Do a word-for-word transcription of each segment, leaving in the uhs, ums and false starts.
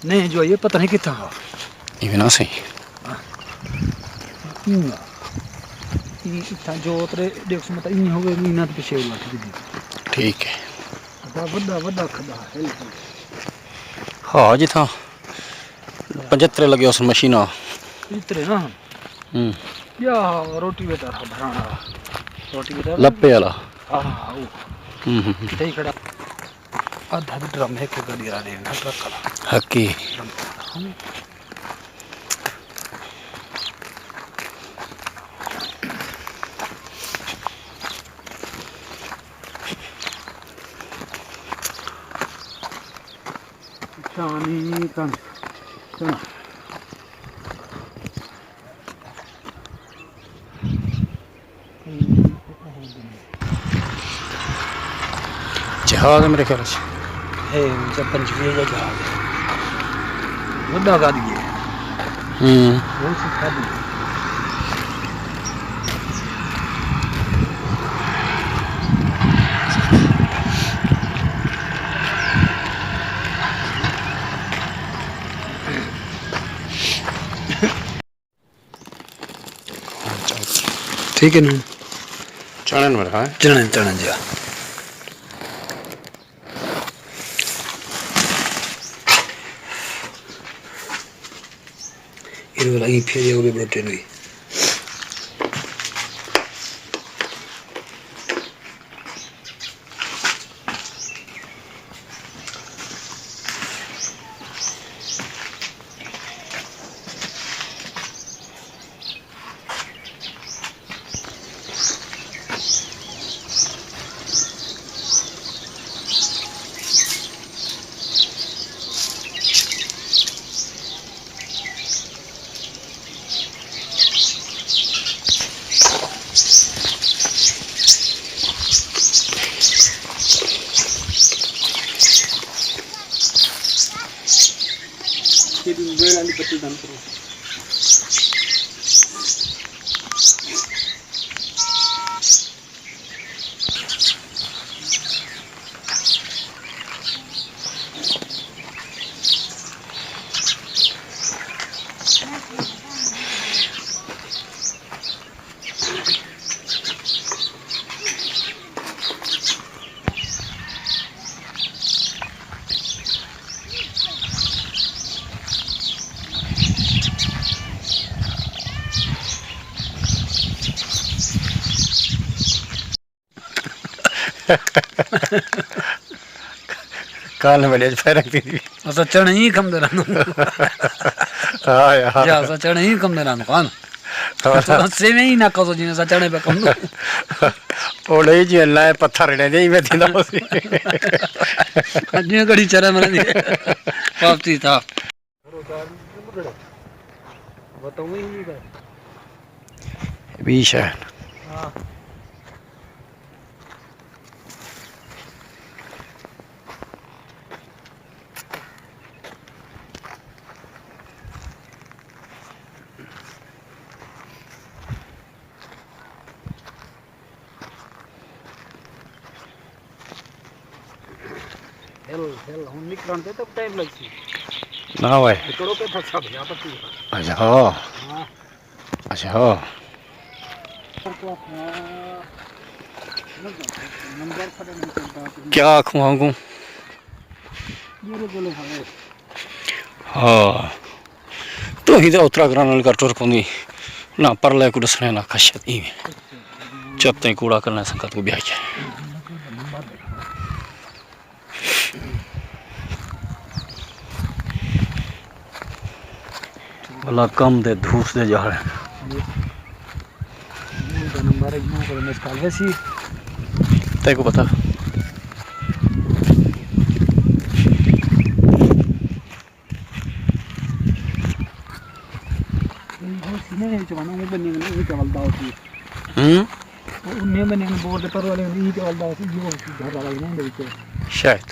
نہیں جو یہ پتہ نہیں کتھاں ہا۔ ایویں نہ سہی۔ ایں اتھاں جو اترے ݙیکھ سو مت ایں ہوے، ایں نہ پیچھے لٹ دی۔ ٹھیک ہے۔ دا وڈا وڈا کھڈا ہے۔ ہا، جتھاں پنجترے لگے اس مشیناں۔ پنجترے نا۔ ہوں۔ یا روٹی ویٹر ہا بھرانا۔ روٹی ویٹر۔ لپے والا۔ ہا، ہا، او۔ ہوں، ہوں، ہوں۔ صحیح کھڑا۔ ادھ ادھ ڈرم ہک گڈی را ݙے نا ٹرک والا۔ حقی۔ ڈرم۔ چانی کنج۔ چنا۔ جہاز ہے میرے خیال سے۔ ہے، جب پنجویہ کا جہاز ہے۔ وڈا گاڑی ہے۔ ہوں۔ بہت سی کھادی ہے۔ ٹھیک ہے نا؟ چڑھن والا ہے۔ چڑھن، چڑھن جا۔ یہ والا یہ پھر یہ ہوگی بڑا ٹرین ہوئی۔ کال ویلے اچ فائرنگ تھی۔ اساں چڑھے ہی کم دے رہنا۔ ہاں یار۔ یا اساں چڑھے ہی کم دے رہنا، کون؟ ہاں۔ تو سے میں ہی نہ کسو جی، اساں چڑھے پہ کم دے۔ او نہیں جی، اللہ ہے پتھر نے دے، میں تھیندا ہوسی۔ جی گڑی چڑھے مرے دی۔ واپسی تھا۔ وی شے۔ ہل، ہل، ہن نکلݨ تے تاں ٹائم لڳسی۔ نہ وے۔ ہکڑو پہ پھسا پیا پتی۔ اچھا۔ ہاں۔ اچھا۔ کیا آکھوں ہاں کوں؟ ہاں۔ توں ہی تے اترا کرݨ نال کر ٹر پوندی۔ نہ پرلے کوں ݙسݨے نہ خشیت ایویں۔ چپ تئیں کوڑا کرݨا سنگت کوں ٻیا کیا۔ بھلا کم دے دھوس دے جاڑے۔ تیکوں پتہ۔ ہوں؟ شاید۔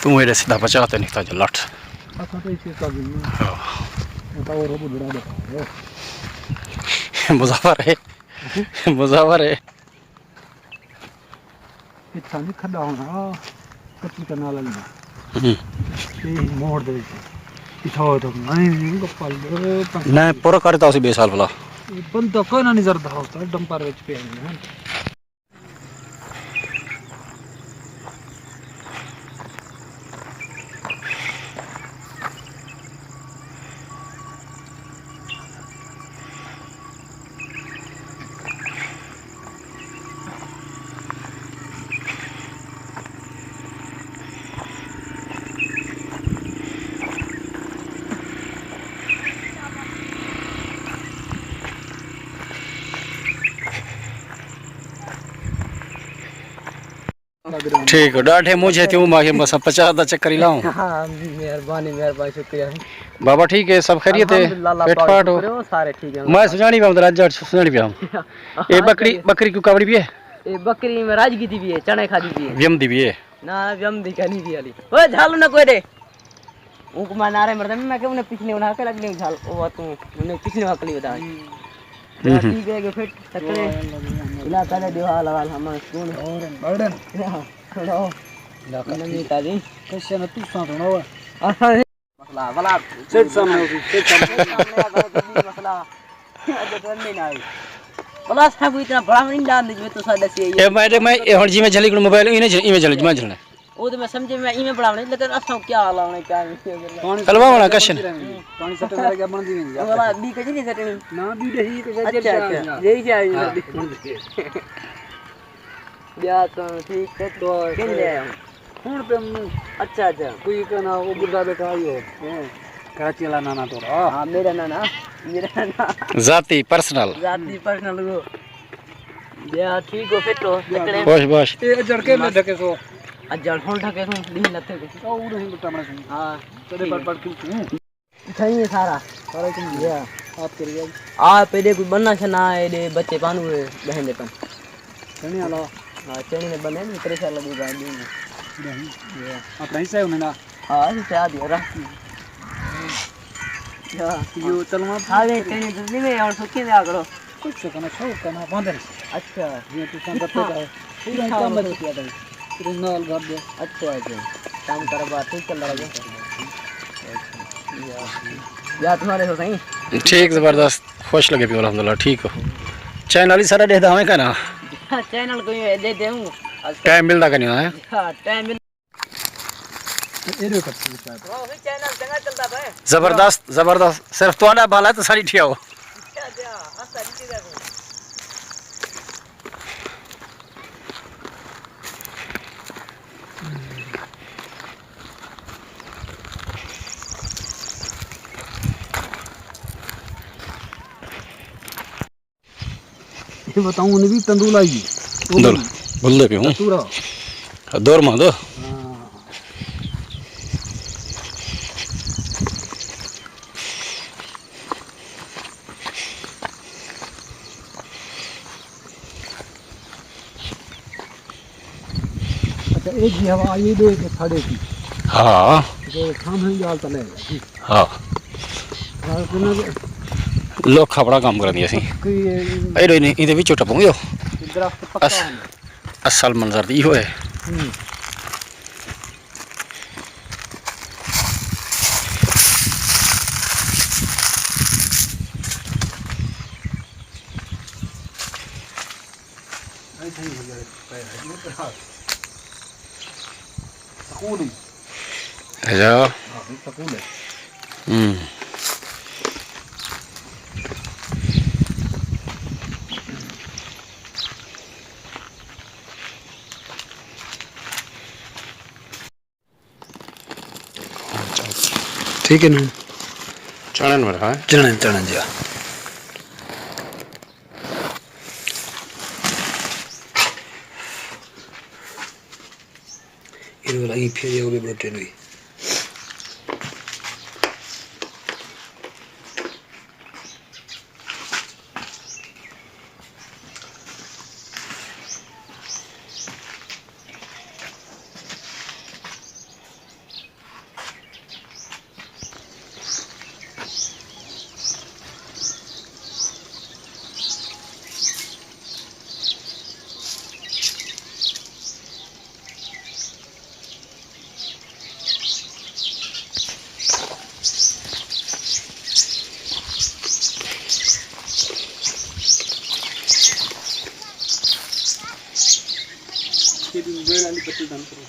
توں ایݙے سدھا بچا تے نکتا جو لٹ۔ ہاں۔ مظفر ہے۔ مزاور ہے۔ اتھاں نہیں کھڈا ہونا، کچی کنال والی۔ ہوں۔ یہ موڑ دے وچ۔ اتھاں ہوئے تو نہیں، نہیں، گپل۔ نہیں، پورا کرتا اسی بے سال بلا۔ بندہ کوئی نہ نظر دا ہوتا، ڈمپر وچ پیا نہیں۔ ٹھیک ہو، ڈاڈھے مجھے تیوں ماں کے بس پچاس دا چکر ہی لاؤں۔ ہاں، مہربانی، مہربانی، شکریہ۔ بابا ٹھیک ہے، سب خیریت ہے؟ الحمدللہ، اللہ فٹ پاک فاٹ ہو؟ شکر ہے، سارے ٹھیک ہیں۔ میں سجاݨی پیا، اندر اڄ سجاݨی پیا۔ اے ہاں، بکری، چلیے۔ بکری کیوں کاوڑی پئی ہے؟ اے بکری میں راج کی دی بھی ہے، چنے کھا دی بھی ہے۔ ویم دی بھی ہے۔ نہ، ویم دی کہنی بھی علی۔ اوئے، جھالو نہ کوئی دے۔ اونکوں میں نعرے مردے، میں کہ انہیں پچھلے انہاں کے لگنے جھال، او تو انہیں پچھلے وقت نہیں بتا۔ ہوں۔ ٹھیک ہے کہ پھر تکڑے علاقہ دے دیو حال حال ہم سکون۔ اور بڑن۔ سناؤ۔ علاقہ نمی تازی۔ کسے نہ تساں سناؤ۔ مسئلہ، بلا۔ سیٹ سامنے ہو، سیٹ سامنے۔ مسئلہ۔ اڄ تو نہیں آئی۔ بلا، اساں کوئی اتنا بڑا نہیں لاندے جویں تساں ݙسیا۔ اے میں، میں، اے ہݨ جیویں جھلی کوں موبائل، ایویں جھل-، ایویں جھل-، میں جھلݨا۔ او تے میں سمجھے، میں ایویں بݨاوݨے، لیکن اساں کیا لاوݨے، کیا نہیں۔ پاݨی ہلواوݨا کشن۔ پاݨی سٹے ذرا کیا بݨدی ویندی ہے۔ والا بی کجھ نہیں سٹنی۔ نہ، بی ݙے ہی کجھ اچھا، اچھا۔ یہی کیا ہے؟ ہاں، بݨدی ہے۔ ٻیا تو ٹھیک ہے، تو کن لے آیا ہوں؟ ہݨ تے اچھا، اچھا۔ کوئی کہنا، وہ بڈھا بیٹھا آئی ہو۔ ہاں۔ کراچی والا نانا تو رہا۔ ہاں، میرا نانا، میرا نانا۔ ذاتی، پرسنل۔ ذاتی، پرسنل وہ۔ ٻیا ٹھیک ہو، فٹ ہو، تکڑے؟ خوش بش۔ اے اجڑ کے میں ڈھکے سو۔ اجڑ ہݨ ڈھکے سو، ݙینہہ لتھے کو۔ او نہیں بٹا میں سن۔ ہاں، تیرے پر پڑ کیوں کیوں؟ اتھاں ہی ہے سارا۔ سارا اتھاں ہی ہے۔ آپ کر گیا۔ آ پیڈے کوئی بننا شنا ہے، ایڈے بچے پانو ہے، بہن دے پن۔ چنے والا۔ ہاں، چنے نے بنے، نہیں، تریسا لگو گا، نہیں۔ نہیں۔ اپنا حصہ ہے انہیں نا۔ ہاں، حصہ آ دیا، رکھ۔ ہاں۔ یو تلواں۔ ہاں، یہ چنے دزنی میں اور سوکھے دیا کرو۔ کچھ کرنا، شوق کرنا، باندر۔ اچھا۔ جی، تو سنگت پہ جاؤ۔ پورا کام ہے۔ تیرے نال گھر دے۔ اچھا، اچھا۔ کام کاروبار ٹھیک چل رہا ہے؟ یا تمہارے ہو صحیح؟ ٹھیک، زبردست۔ خوش لگے پیو، الحمدللہ، ٹھیک ہو۔ چینل ہی سارا ݙیکھدا ہوویں کہ نہ؟ چینل کوئی ݙیکھدے ہوں۔ ٹائم ملدا کہ نہیں ہووے؟ ہاں، ٹائم مل- اے ݙیکھو کٹھی وچ آ۔ واہ، وی چینل چنگا چلدا پئے۔ زبردست، زبردست۔ صرف تہاݙا بھلا ہے تے ساݙی ٹھیاؤ۔ اچھا، اچھا، اساں ݙٹھی دا کوئی۔ یہ بتاؤں، انہیں بھی تندول آئی ہے۔ تندول، بھلدے پہ ہوں۔ تورا۔ دور ماں دو۔ ہاں۔ اچھا، ایک بھی ہوا آئی دے کے کھڑے کی۔ ہاں۔ جو سامنے جال تلے گا۔ ہاں۔ ہاں، کنا کے لوگ کھپڑا کام کر دیا سی۔ پکی ہے۔ اے نہیں، ایں دے وچوں ٹپوں گے۔ درخت پکا اس-، ہونا۔ اصل منظر دی ہوئے۔ ہوں۔ سکول ہی۔ اچھا۔ ہاں، سکول ہے۔ ہوں۔ ٹھیک ہے نا؟ چڑھن والا ہے۔ چڑھن، چڑھن جا۔ یہ والا ہی پھر یہ ہو گئے بڑے ٹرین ہوئی۔ بیل والی پتی بند کرو۔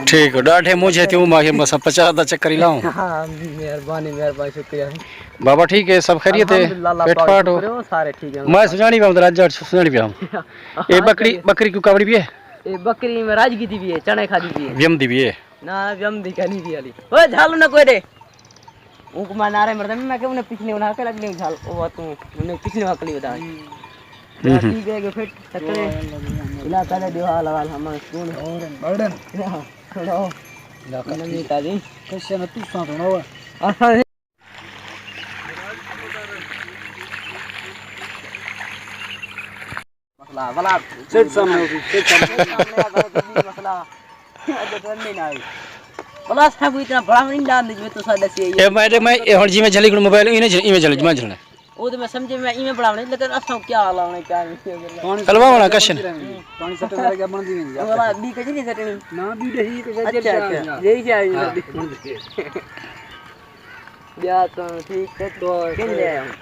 ٹھیک ہے، ݙاڈھے مونجھے تھیوں، ماں کے بس پچاس دا چکر ہی لاؤں۔ ہاں، مہربانی، مہربانی، شکریہ۔ بابا ٹھیک ہے، سب خیریت ہے؟ الحمدللہ، اللہ فٹ پاک فاٹ ہو؟ شکر ہے، سارے ٹھیک ہیں۔ میں سنڄاݨی پیا، رج جٹ سنڄاݨی پیا۔ اے ہاں، بکری، ٹھیک ہے۔ بکری کیوں کاوڑی پئی ہے؟ اے بکری میں راج کی دی پئی ہے، چنے کھادی پئی ہے۔ ویم دی پئی ہے؟ نہ، ویم دی کائنی پئی ہالی۔ اوئے، جھل نہ کوئی ݙے۔ اونکوں میں نعرے مردم، میں کہ انہیں پچھلے انہاں کے لڳ ݙیوں جھل، او توں، انہیں پچھلے وقت لی بتا۔ ہوں۔ ہوں۔ ٹھیک ہے کہ پھر تکڑے علاقہ دے ݙیو حال احوال ہم سکون۔ اور بڑن۔ ہاں، سݨاؤ۔ علاقہ نویں ٹھیک۔ تازی۔ کسے نہ تساں سݨاؤ۔ اساں مسئلہ، ولا سیٹ سامنے ہوسی، سیٹ سامنے۔ سامنے آ، بس مسئلہ۔ اڄ ڈر نہیں نہ آئی۔ ولا اساں کوئی اتنا بڑا نہیں لاندے جویں تساں ݙسیا۔ اے میں تے میں، اے ہݨ جیویں جھلی کوں موبائل، ایویں جھل-، ایویں جھل، میں جھلݨا۔ او تے میں سمجھے میں ایویں بݨاوݨے، لیکن اساں کیا لاوݨے، کیا نہیں۔ پانی ہلواوݨا کشن۔ پانی سٹے تے کیا بݨدی ویندی ہے؟ ولا بی کجھ نہیں سٹنی۔ نہ، بی ݙے ہی تے اچھا، اچھا۔ یہی کیا ہے؟ ہاں، بݨدی ہے۔ ٻیا تاں ٹھیک ہے، تو کن لے آیا ہوں۔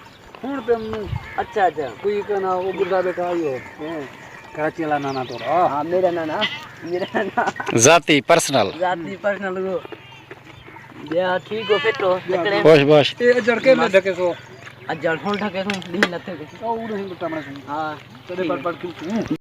ہݨ تے اچھا، اچھا۔ کوئی کہنا، او ٻڈھا بیٹھا آئی ہو۔ ہاں۔ کراچی والا نانا تو رہا۔ ہاں، میرا نانا، میرا نانا۔ ذاتی، پرسنل۔ ذاتی، پرسنل کو۔ ٻیا ٹھیک ہو، فٹ ہو، تکڑے؟ خوش باش۔ اے اجڑ کے میں ڈھکے سو۔ اجڑ ہݨ ڈھکے سو، ݙینہہ لتھے کے۔ او نہیں بٹا میں سو۔ ہاں۔ تیرے پر پر کیوں؟